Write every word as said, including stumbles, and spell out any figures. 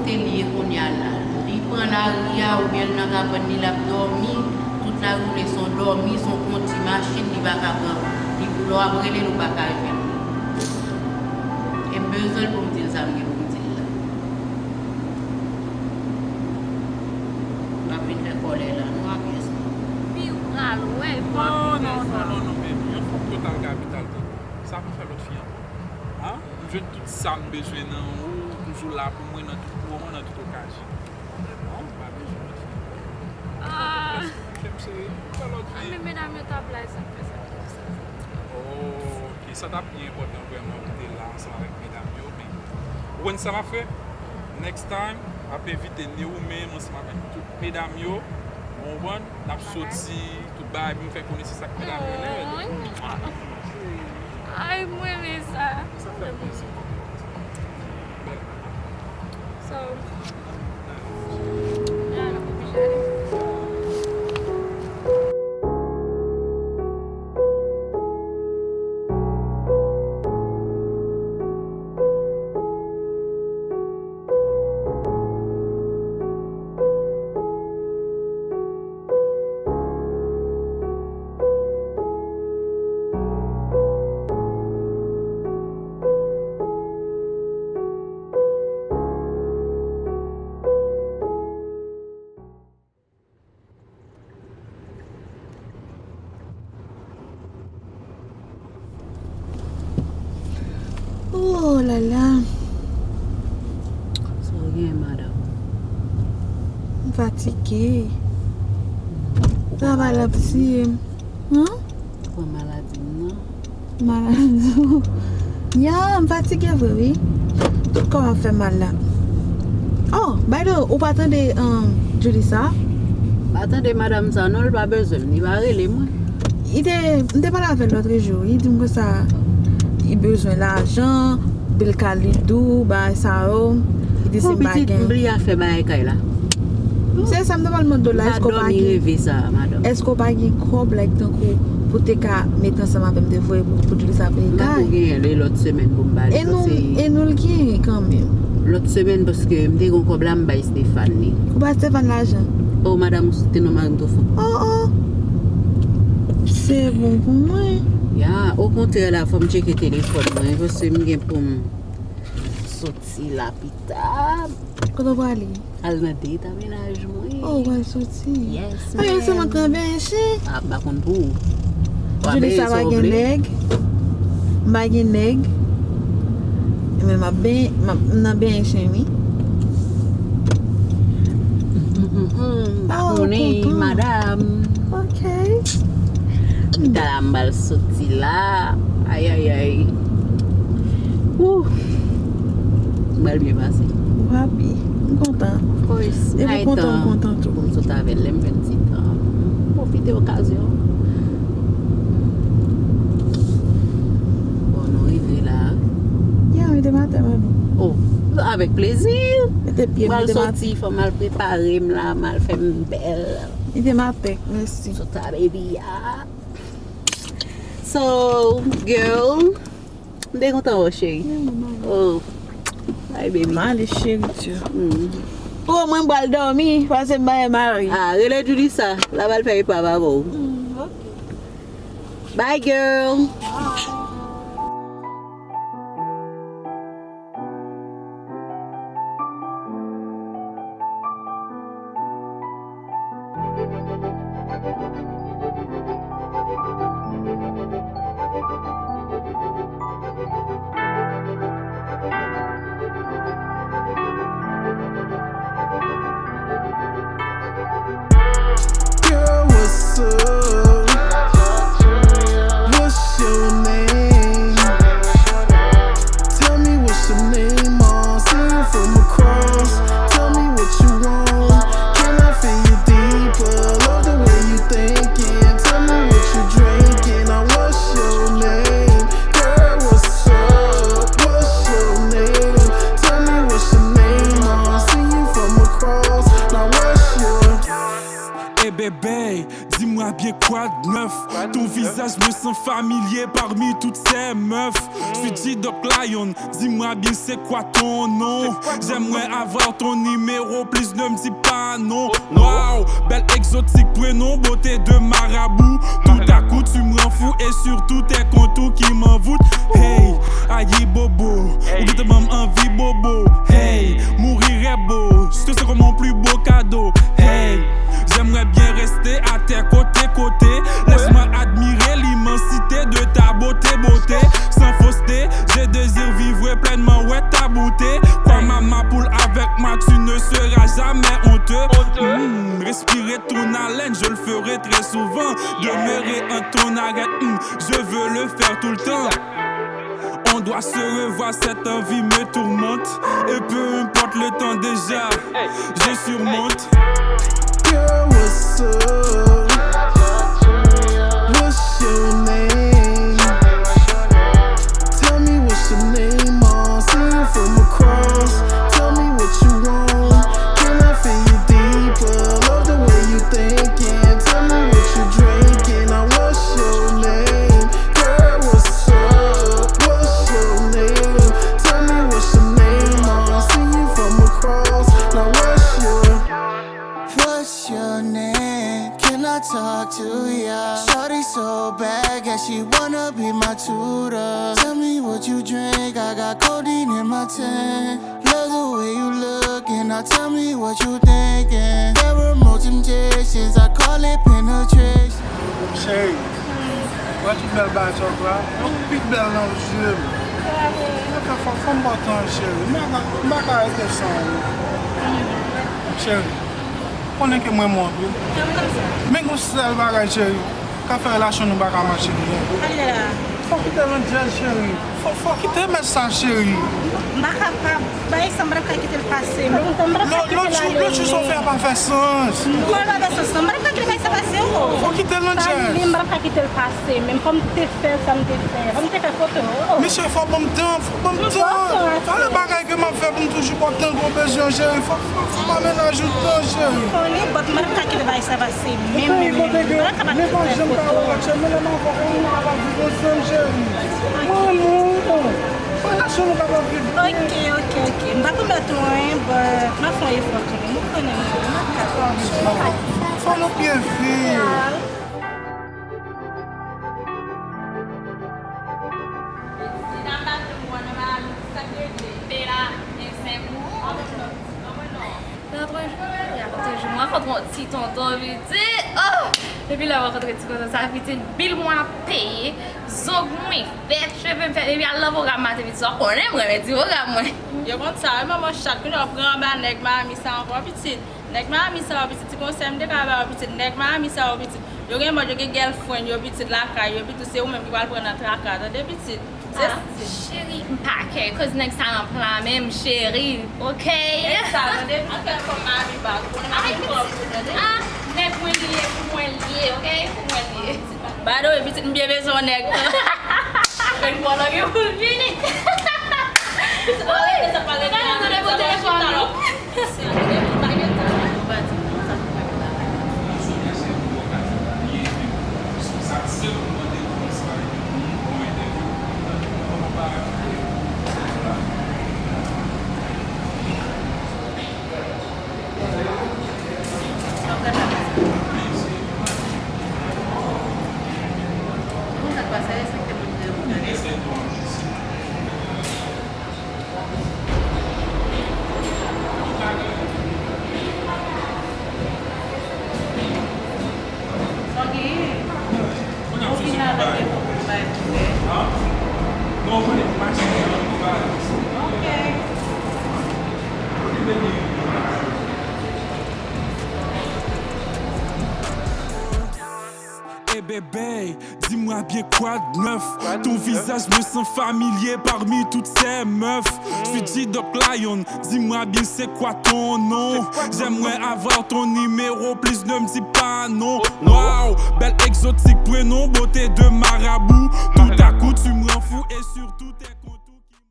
Kote li ye kounye a la? Li pran lari a oubyen l nan kabann li, l ap dòmi? Tout lari w le se yon dòmi, se yon kondi machin, li pa ka pran. Li, lè w ap rele l, ou pa ka jwenn li. E m bezwen l pou m di l sa m gen pou m di l la. M ap vin fè kòlè la, non, ak pyès mwen. Pi w pral wè, non, non, non, non, non, baby. Yon fòk yo t al kapital tou. Sa pou fè lòt fi ankò. Hein? M jwenn tout sa m bezwen nan ou, ou toujou la pou mwen nan tout moman, nan tout okazyon. Non, m pa bezwen lòt fi ankò. Ah. Kè m sere, m pa lòt fi. Ah, men medam yo t ap la, e sa k fè sa, m te di sa. Oh, ok, sa t ap pi enpòtan vrèman pou te la ansanm avèk medam yo, men ou konn sa m ap fè? Next time, m ap envite ni ou menm ansanm avèk tout medam yo, ou konprann? N ap soti, tout bagay, pou m fè konesans ak medam yo nèt. Ay, mwen renmen sa. Sa fè plezi. Bèl. So, ah, n ap oblije ale. Oh la la. Sa w gen, madanm? M fatige. Travay la ap tiye m. Hein? Ou pran maladi m nan? Maladi w? Ya, m fatige vre, wi. Tout kò m ap fè mal la. Oh, by the way, ou pa tande, um, Julissa? M pa tande madanm sa non, li pa bezwen m, li pa rele mwen. Li te, m te pale avè l lòt jou, li di m konsa, li bezwen lajan, bil kalidou, bagay sa yo. Li di si m pa gen. Bon, pitit, m bliye afè bagay kay la. Se sa m te pral mande w la, èske w pa gen, èske w pa gen kòb, like, tankou pou te ka met ansanm avè m te voye pou, pou Julissa peye kay? M pa ko genyen, e lòt semèn pou m ba li. E nou, e nou l genyen kanmenm. Lòt semèn, paske m te gen kòb la, m bay Stéphane li. Ou bay Stéphane lajan? Oh, madanm, ou site non mari m tou fò. Oh, oh. Se bon pou mwen. Ya, okontrè la, fò m tcheke telefòn mwen, paske m gen pou m soti la pita. Kote w prale? Al nan date a mennaj mwen. Oh, w pral soti? Yes, ma'am. Ay, sa mwen t nan benyen chen. Ah, m pa konn pou ou. Julissa pa gen nèg. M pa gen nèg. Men m ap ben, m ap, m nan benyen chen, wi. M pa konnen, madanm. Ok. Pita la, m pral soti la. Ay, ay, ay. Wouh. M pral byen pase. Ou happy? M kontan. Of course. Depi w kontan, m kontan tou. Pou m sot avè l, lè m jwenn ti tan. M pwofite okazyon. Bon, nou rive la. Ya, mete m atè, mami. Oh, avèk plezi. Mete pye m, mete m atè. M pral soti, fò m al prepare m la, m al fè m bèl. Mete m atè, mèsi. Sot a, baby, a. So, girl, m te kontan wè w, cheri. Oh, bye, baby. M ale, cheri, tu. Mm. Oh, mwen m pral dòmi, pase m bay mari. Ah, rele Julissa, l ap al fè epav avè w. Mm, ok. Bye, girl. Bye. Girl, what's up? What's your name? Familier parmi toutes ces meufs. Sweetie Doc Lion, dis-moi bien c'est quoi ton nom? J'aimerais avoir ton numéro, please ne me dis pas non. Wow, belle exotique, prénom, beauté de marabout. Tout à coup tu me rends fou et surtout tes contours qui m'envoûtent. Hey, ayi bobo, ou gentan ban m anvi bobo. Hey, mourir est beau, je te serai mon plus beau cadeau. Hey, j'aimerais bien rester à tes côtés, côtés. Laisse-moi admirer l'immensité de ta beauté, beauté. Sans fausseté, je désire vivre pleinement, ouais, ta beauté. Comme ma poule avec moi, tu ne seras jamais honteux. Hmm, respirer ton haleine, je le ferai très souvent. Demeurer en ton arête, hmm, je veux le faire tout le temps. On doit se revoir, cette envie me tourmente. Et peu importe le temps, déjà, je surmonte. Girl, what's up? What's your name? Tell me what's your name, I'll see you from across. Tell me what you want. Can I feel you deeper? Love the way you thinking. Tell me what you drinking. Now what's your name? Girl, what's up? What's your name? Tell me what's your name. I'll see you from across. Now what's your, what's your name? Can I talk to ya? Shorty so bad, yeah, she wanna be my tutor. Tell me what you drink, I got codeine in my tank. Love the way you looking, now tell me what you thinking. There were more temptations, I call it penetration. Cheri, wè tout bèl bagay sa w fè a? Ou pi bèl nan je m. Mwen fè fò, fò m ba w tan, cheri. M pa ka, m pa ka rete san ou. Cheri, konnen ke m renmen w anpil. Men gon sèl bagay, cheri, k ap fè relasyon nou pa ka mache byen. Fò w kite landjèz, cheri. Fò, fò w kite mès sa, cheri. M pa kapab. Bay sa, m pa ka kite l pase. Lòt jou, lòt jou sa w fè a pa fè sans. Kòman l pa fè sans? M pa ka kite bay sa pase, o. Fò w kite landjèz. M pa ka kite l pase. Men fò m te fè sa m te fè. Fò m te fè foto. Mesye, fò w ban m tan, fò w ban m tan. Pale bagay ke m ap fè pou m toujou ba w tan ke w bezwen, cheri. Fò, fò, fò w ba mennaj ou tan, cheri. Konnen, but m pa ka kite bay sa pase. Men, men, men, men, m pa kapab kite fè foto. Mwen, mwen. Relasyon nou kapab viv byen. Ok, ok, ok. M pa pwomèt ou anyen, but m ap fè yon efò kanmenm. Ou konnen mwen, m ap kapab. Fò nou byen viv. Medam pa vle mwen nan Miami, sa k rete? Te la, gen senk mwa. Nan twa jou, nan twa jou, mwen rankontre yon ti tonton, pitit. Oh! Depi lè mwen rankontre ti tonton sa, pitit, bil mwen ap peye, zong mwen fèt, cheve m fèt, epi al nan pwogram maten, pitit, sa w konnen m renmen ti pwogram mwen. Yo konn sa, wi, manman chat, kounye a w pran anba nèg Miami sa ankò, pitit. Nèg Miami sa yo, pitit, ti konsèy m te ka ba yo, pitit, nèg Miami sa yo, pitit. Yo gen mòd, yo gen girlfriend yo, pitit, lakay yo, epi tou se ou menm ki pral pran nan traka, tande, pitit. Se, ah, cheri, m pa kè, koz nèg sa nan plan menm, cheri, ok? Nèg sa, tande, m fè kòm mari bag, ou konnen m ap gen kòb tou, tande. Ah, nèg mwen li ye, pou mwen li ye, ok? Pou mwen li ye. By the way, pitit, m byen bezwen yon nèg. Fè n pran nan gen pou l vini. Pitit, mwen rete sa pa rete. Gade nou de kote telefòn nou. Eh bébé, dis-moi bien quoi de neuf? Ton visage me semble familier parmi toutes ces meufs. Sweetie Doc Lion, dis-moi bien c'est quoi ton nom? J'aimerais avoir ton numéro, please ne me dis pas non. Wow, belle exotique, prénom, beauté de marabout. Tout à coup tu me rends fou et surtout t'es